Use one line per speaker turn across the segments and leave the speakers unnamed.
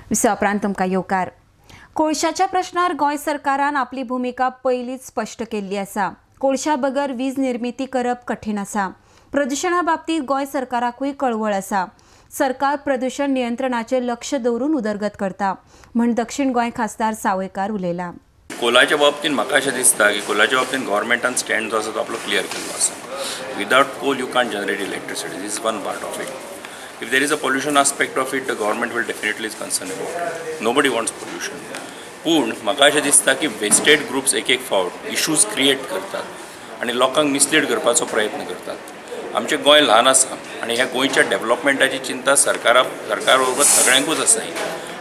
विसवा उपरांत तुमकां येवकार. कोळशाच्या प्रश्नार गोंय सरकारान आपली भुमिका पयलींच स्पश्ट केल्ली आसा. कोळशा बगर वीज निर्मिती करप कठीण आसा. प्रदुशणा बाबतींत गोंय सरकाराकूय कळवळ आसा. सरकार प्रदुशण नियंत्रणाचेर लक्ष दवरून उदरगत करता म्हण दक्षिण गोंय खासदार सावयकार उलयला.
कोलाच्या बाबतींत म्हाका अशें दिसता की कोलाच्या बाबतींत गव्हर्मेंटान स्टँड जो आसा तो आपलो क्लियर केल्लो आसा. Without coal you can't generate electricity, this is one part of it. If there is a pollution aspect of it, the government will definitely is concern about it. Nobody wants pollution. पूण म्हाका अशें दिसता की wasted groups एक एक फावट issues create करतात आनी लोकांक मिसलीड करपाचो प्रयत्न करतात. आमचें गोंय ल्हान आसा आनी ह्या गोंयच्या डेवलपमेंटाची चिंता सरकार बरोबर सगळ्यांकूच आसा.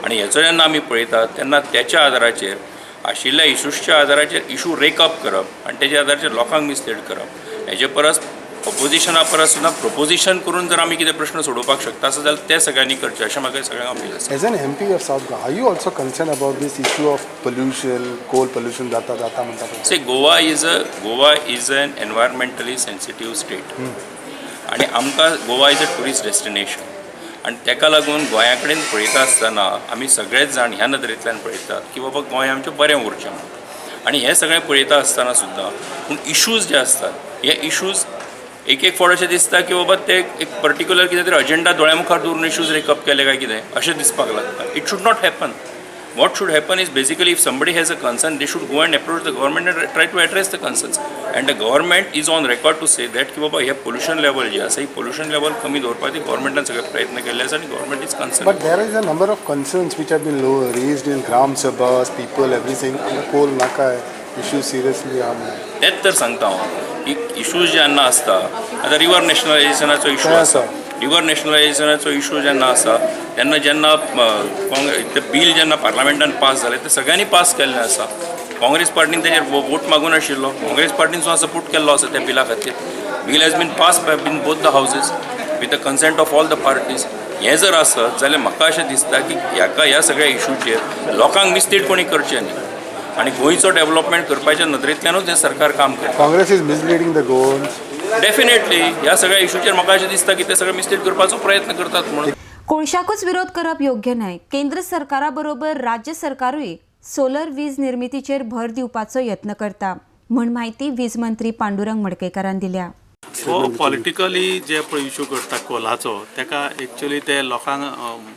आनी हेचो जेन्ना आमी पळयतात तेन्ना त्याच्या आदाराचेर आशिल्ल्या इशूजच्या आदाराचेर इशू रेकअप करप आनी तेच्या आदाराचेर लोकांक मिसलीड करप, हेजे परस ऑपोजिशना परस सुद्दां प्रपोजिशन करून जर आमी कितें प्रश्न सोडोवपाक शकता आसत जाल्यार ते सगळ्यांनी करचें अशें म्हाका सगळ्यांक अपील आसा.
As an MP of South Goa, are you also concerned about this issue of pollution, coal pollution जाता जाता म्हणटा पळय?
See, Goa is an environmentally sensitive state आनी आमकां Goa is a tourist destination आनी ताका लागून गोंया कडेन पळयता आसतना आमी सगळेच जाण ह्या नदरेंतल्यान पळयतात की बाबा गोंय आमचें बरें उरचें म्हणून. आनी हें सगळें पळयता आसतना सुद्दां पूण इशूज जे आसतात हे इशूज एक एक फावट अशें दिसता की बाबा ते एक पर्टिक्युलर कितें तरी अजेंडा दोळ्या मुखार दवरून इशूज रेकअप केले काय कितें अशें दिसपाक लागता. It should not happen. What should happen is basically if somebody has a concern, they should go and approach the government and try to address the concerns. And the government is on record to say that की बाबा हे pollution level जे आसा ही pollution level कमी दवरपाक गव्हर्मेंटान सगळे प्रयत्न केल्ले आसा आनी government is concern.
But there is a number of concerns which have been raised in Gram Sabhas, people, everything. आमकां coal नाका, issue seriously आहा म्हणून.
तेच तर सांगता हांव की इशूज जेन्ना आसता, आतां रिवर नॅशनलायझेशनाचो इशू
ते
आसा. रिवर नॅशनलायझेशनाचो इशू जेन्ना आसा तेन्ना जेन्ना ते बील जेन्ना पार्लमेंटान पास जालें ते सगळ्यांनी पास केल्लें आसा. काँग्रेस पार्टीन तेजेर वोट मागून नाशिल्लो. काँग्रेस पार्टीन सुद्दां सपोर्ट केल्लो आसा त्या बिला खातीर. Bill has been pass by been both the houses with the consent of all the parties. हें जर आसत जाल्यार म्हाका अशें दिसता की ह्याका ह्या सगळ्या इशूचेर लोकांक मिसलीड कोणी करचें न्ही आनी गोंयचो डेवलपमेंट करपाच्या नदरेंतल्यानूच हें सरकार काम करता.
Congress is misleading the Goans.
Definitely ह्या सगळ्या इशूचेर म्हाका अशें दिसता की ते सगळे मिसलीड करपाचो प्रयत्न करतात म्हणून.
कोळशाकूच विरोध करप योग्य न्हय. केंद्र सरकारा बरोबर राज्य सरकारूय सोलर वीज निर्मितीचेर भर दिवपाचो यत्न करता म्हण म्हायती वीज मंत्री पांडुरंग मडकयकारान दिल्या.
हो, पॉलिटिकली जे पळय इशू करता कोलाचो, ताका एक्चुली ते लोकांक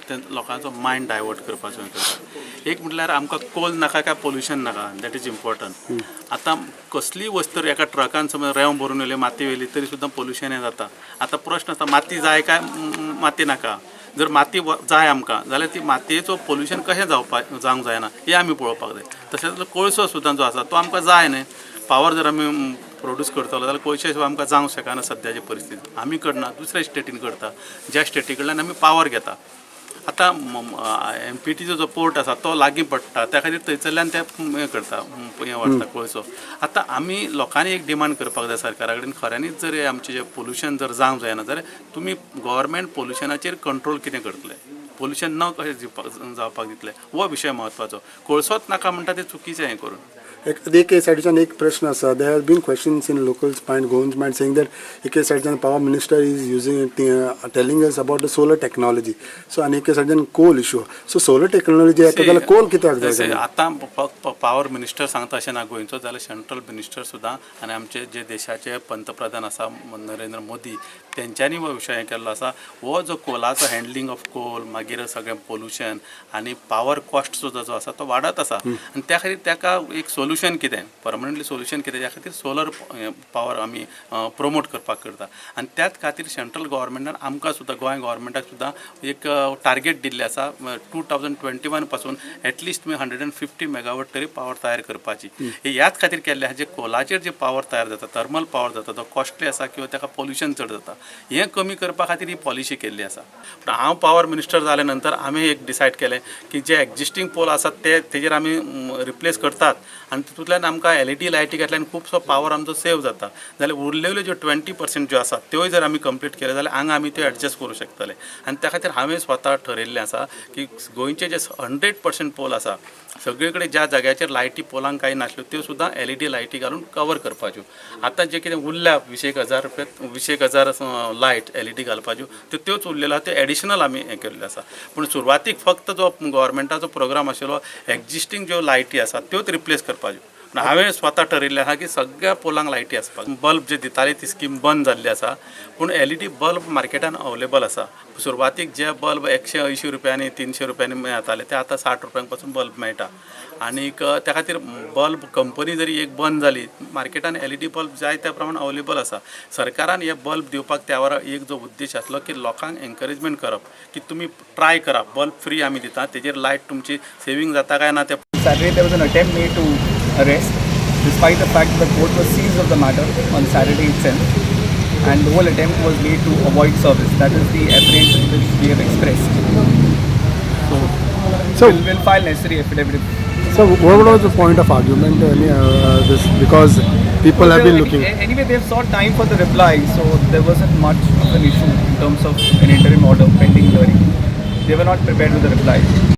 ते लोकांचो मायंड डायवर्ट करपाचो हें करता. एक म्हटल्यार आमकां कोल नाका काय पोल्युशन नाका, that is important. आतां कसलीय वस्त एका ट्रकान समज रेंव भरून येयली, माती व्हेली तरी सुद्दां पोल्युशन हें जाता. आतां प्रश्न आसा, माती जाय काय माती नाका? जर माती जाय आमकां जाल्यार ती मातयेचो पोल्युशन कशें जावपाक जावंक जायना हें आमी पळोवपाक जाय. तशेंच कोळसो सुद्दां जो आसा तो आमकां जाय न्हय. पावर जर आमी प्रोड्यूस करतलो जाल्यार कोळशे शिवाय आमकां जावंक शकना. सद्याचे परिस्थितीत आमी करना, दुसऱ्या स्टेटीन करता, ज्या स्टेटी कडल्यान आमी पावर घेता. आतां एमपीटीचो जो पोर्ट आसा तो लागीं पडटा, त्या खातीर थंयसरल्यान ते हें करता, हें व्हरता कोळसो. आतां आमी लोकांनी एक डिमांड करपाक जाय सरकारा कडेन, खऱ्यांनीच जर हें आमचें जें पोल्युशन जर जावंक जायना जाल्यार तुमी गव्हर्मेंट पोल्युशनाचेर कंट्रोल कितें करतले, पोल्युशन न कशें जावपाक दितले, हो विशय म्हत्वाचो. कोळसोच नाका म्हणटा तें चुकीचें हें करून.
एक सायडीच्यान एक प्रश्न आसा. There have been questions in locals mind, Goans mind, saying that एके सायडीच्यान power minister is using telling us about the solar technology, so आनी एके सायडीच्यान coal issue. So solar technology येता जाल्यार कोल कित्याक जाय?
आतां पावर मिनिस्टर सांगता अशें ना गोंयचो, जाल्यार सेंट्रल मिनिस्टर सुद्दां आनी आमचे जे देशाचे पंतप्रधान आसा नरेंद्र मोदी, तेंच्यांनी हो विशय केल्लो आसा. हो जो कोलाचो हँडलिंग ऑफ कोल, मागीर सगळें पोल्युशन आनी पावर कॉस्ट सुद्दां जो आसा तो वाडत आसा आनी त्या खातीर ताका एक सोल्युशन कितें, परमनंटली सोल्युशन कितें, त्या खातीर सोलर पावर आमी प्रोमोट करपाक करता. आनी त्याच खातीर सेंट्रल गव्हर्मेंटान आमकां सुद्दां, गोंय गव्हर्मेंटाक सुद्दां एक टार्गेट दिल्लें आसा, 2021 पासून एटलिस्ट तुमी 150 मेगावॉट तरी पावर तयार करपाची. हे ह्याच खातीर केल्लें आसा, जे कोलाचेर जे पावर तयार जाता, थर्मल पावर जाता, तो कॉस्टली आसा किंवा ताका पोल्युशन चड जाता, हें कमी करपा खातीर ही पॉलिसी केल्ली आसा. पूण हांव पावर मिनिस्टर जाले नंतर आमी एक डिसायड केलें की जे एक्झिस्टींग पोल आसात ते तेजेर आमी रिप्लेस करतात आनी तितूंतल्यान आमकां एलईडी लायटी घातल्यान खुबसो पावर आमचो सेव जाता. जाल्यार उरलेल्यो ज्यो 20% ज्यो आसा त्योय जर आमी कंप्लीट केल्यो जाल्यार हांगा आमी त्यो एडजस्ट करूं शकतले. आनी त्या खातीर हांवें स्वता ठरयल्लें आसा की गोंयचे जे 100% पोल आसा, सगळे कडेन ज्या जाग्याचेर लायटी पोलांक कांय नासल्यो त्यो सुद्दां एलईडी लायटी घालून कवर करपाच्यो. आतां जे कितें उरल्या 20,000 रुपया, 20,000 लायट एलईडी घालपाच्यो, त्यो त्योच उरलेल्यो आहा, त्यो एडिशनल आमी हें केल्ल्यो आसा. पूण सुरवातीक फक्त जो गव्हर्मेंटाचो प्रोग्राम आशिल्लो, एग्जिस्टींग ज्यो लायटी आसा त्योच रिप्लेस करपाच्यो. पूण हांवें स्वता ठरयल्लें आसा की सगळ्या पोलांक लायटी आसपाक. बल्ब जे दिताले ती स्कीम बंद जाल्ली आसा, पूण एलईडी बल्ब मार्केटान अवेलेबल आसा. सुरवातीक जे बल्ब 180 रुपयांनी, 300 रुपयांनी मेळटाले ते आतां 60 रुपयांक पासून बल्ब मेळटा. आनीक त्या खातीर बल्ब कंपनी जरी एक बंद जाली, मार्केटान एलईडी बल्ब जाय त्या प्रमाण अवेलेबल आसा. सरकारान हे बल्ब दिवपाक त्या वेळार एक जो उद्देश आसलो की लोकांक एनकरेजमेंट करप की तुमी ट्राय करा, बल्ब फ्री आमी दिता, तेजेर लायट तुमची सेवींग जाता काय ना ते.
Saturday there was an attempt made to arrest, despite the fact that the court was seized of the matter on Saturday itself, and the whole attempt was made to avoid service. That is the apprehension which we have expressed. So, we'll file necessary affidavit.
So what was the point of argument? This because people have been looking.
Anyway, they have sought time for the reply, so there wasn't much of an issue in terms of an interim order pending hearing. They were not prepared with the reply.